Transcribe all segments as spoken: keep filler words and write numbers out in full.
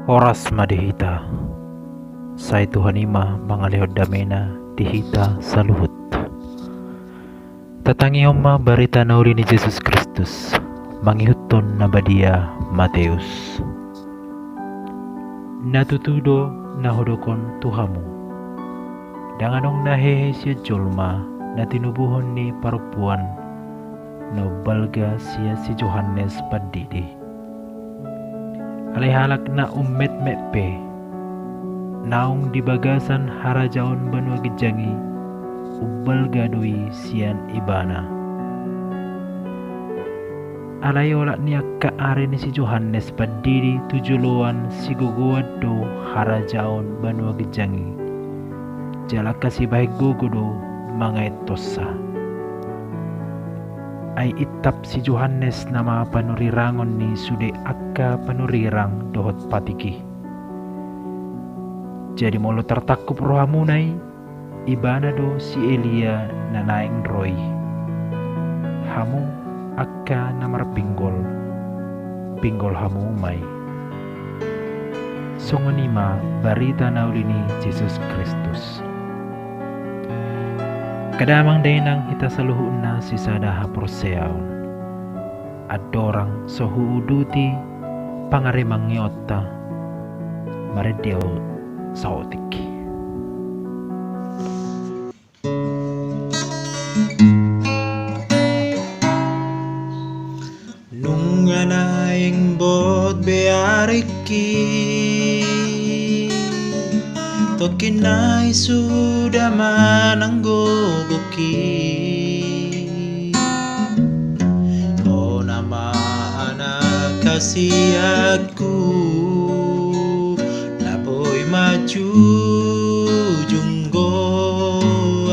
Horas ma di hita. Sai Tuhan i ma mangalehon damena di hita saluhut. Tatangihon ma barita na uli ni Jesus Kristus mangihuthon na badia Mateus. Na tutu do na hudok on tu hamu: Ndang adong na hehe sian jolma na tinubuhon ni parompuan na umbalga sian si Johannes Pandidi. Alai halak na ummetmet pe, naung di bagasan harajaon banua ginjang i, umbalga do i sian ibana. Alai olat ni angka ari ni si Johannes Pandidi tu joloan sigogoan do harajaon banua ginjang i. Jala angka sibahen gogo do mangaethonsa. Ai intap si Johannes nama panurirangon ni sude angka panurirang dohot patik i. Jadi molo tartangkup rohamuna i, ibana do si Elia na naeng ro i. Hamu angka na marpinggol, pinggol hamu ma i. Songon i ma barita na uli ni Jesus Kristus. Angka damang dainang, hita saluhutna sisada haporseaon. Andorang so huuduti pangaremangeonta, marende ahu saotik. Nunga naeng bot be arengki, tongkin nai suda manang gogongki. Hona ma anak hasianku, na boi manjujung goarhi.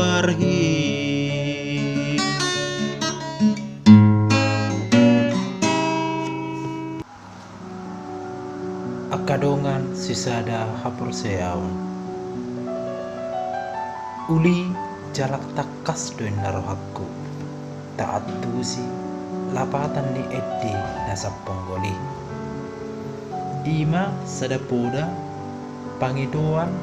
Angka dongan sisada haporseaon. Uli jala tangkas do ninna rohangku taantusi lapatan ni ende na sampinggol i. I ma sada poda pangidoan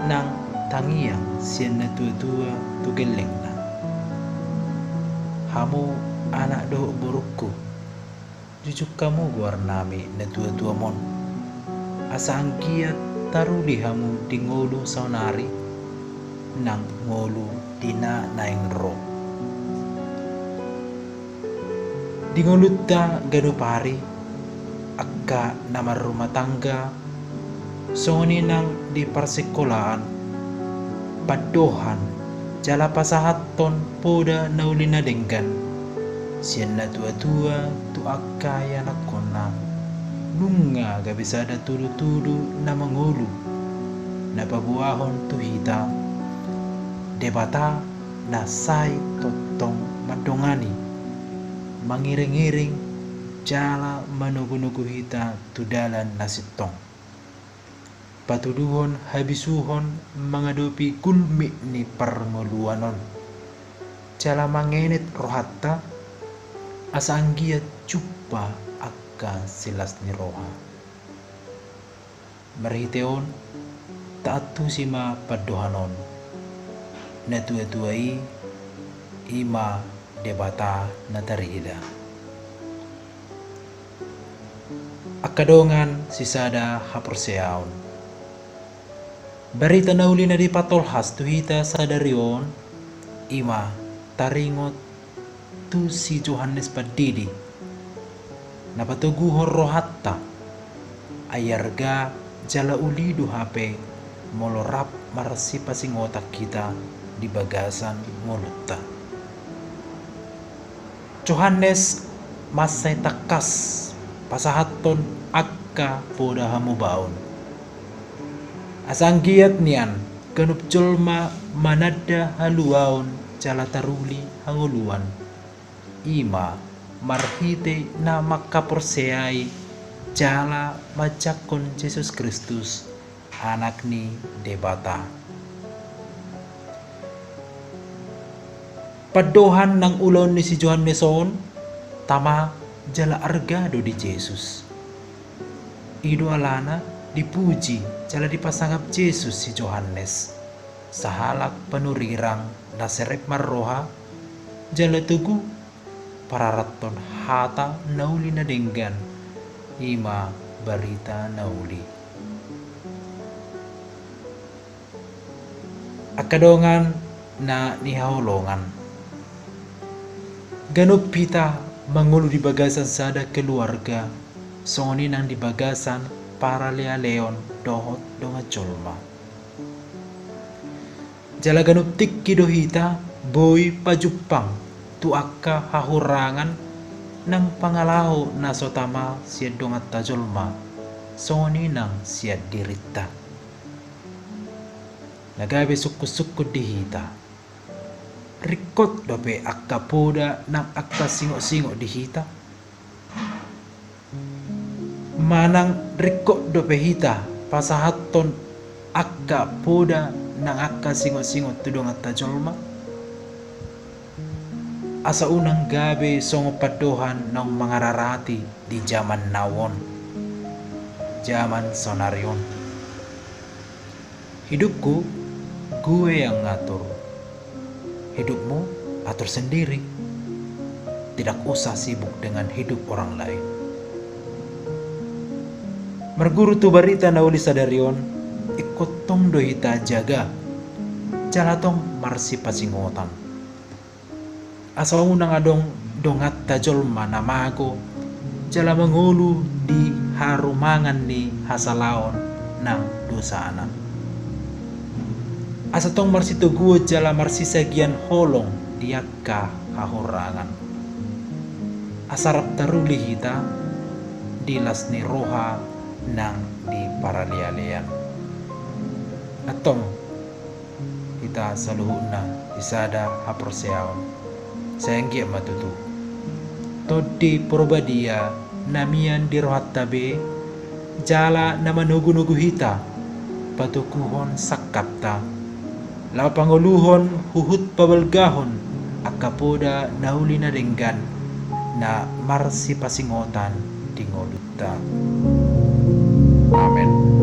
nang tangiang sian natuatua tu gellengna. Hamu anak dohot borungku, jujung hamu goarnami natuatuam on, asa anggiat taruli hamu di ngolu saonari nang ngolu di na naeng ro. Di ngolunta ganup ari, angka na marrumah tangga, songon i nang di parsikolaan, pandohan jala pasahathon poda na uli na denggan sian natuatua tu angka ianakhonna, nunga gabe sada tudutudu na mangolu na paboahon tu hita Debata na sai tongtong mandongani, mangiringiring jala manogunogu hita tu dalan na sintong. Patuduhon habisuhon mangadopi gulmit ni parngoluan on, jala mangenet rohanta asa anggiat jumpa angka silas ni roha. Marhite on taantusi ma pandohan on. Natuatua i, i ma Debata na tarida. Angka dongan sisada haporseaon. Barita na uli na dipatolhas tu hita sadari on, i ma taringot tu si Johannes Pandidi, na patoguhon rohanta, ai arga jala uli do hape molo rap marsipasingotan hita di bagasan ngolunta. Johannes mansai tangkas pasahathon angka poda hamubaon. Asa anggiat nian ganup jolma mananda haluaon jala taruli hangoluan, i ma marhite na mangkaporseai jala manjangkon Jesus Kristus, Anak ni Debata. Pandohan nang ulaon ni si Johannes on tama jala arga do di Jesus. I do alana dipuji jala dipasangap Jesus si Johannes, sahalak panurirang na serep marroha, jala togu pararathon hata na uli na denggan, i ma barita na uli. Angka dongan na nihaholongan, ganup hita mangolu di bagasan sada keluarga, songon i nang di bagasan paralealeon dohot dongan jolma. Jala ganup tingki do hita boi pajumpang tu angka hahurangan nang pangalaho na so tama sian donganta jolma, songon i nang sian dirinta. Na gabe sungkunsungkun di hita, ringkot dope angka poda nang angka singotsingot di hita? Manang ringkot dope hita pasahathon angka poda nang angka singotsingot tu donganta jolma? Asa unang gabe songon pandohan naung mangararati di jaman now on, jaman saonari on. Hidupku, gue yang ngatur. Hidupmu, atur sendiri. Tidak usah sibuk dengan hidup orang lain. Marguru tu barita na uli sadari on, ingkon tong do hita jaga, jala tong marsipasingotan. Asa unang adong donganta jolma na mago, jala mangolu di harumangan ni hasalaon nang dosana. Asa tong marsitoguon jala marsisagian holong di angka hahurangan. Asa rap taruli hita di las ni roha nang di paralealean. Antong, hita saluhutna di sada haporseaon. Sai anggiat ma tutu. Tondi Porbadia na mian di rohanta be, jala na manogunogu hita, patoguhon sangkapta, laho pangoluhon huhut pabalgahon angka poda na uli na denggan, na marsipasingotan di ngolu. Amen.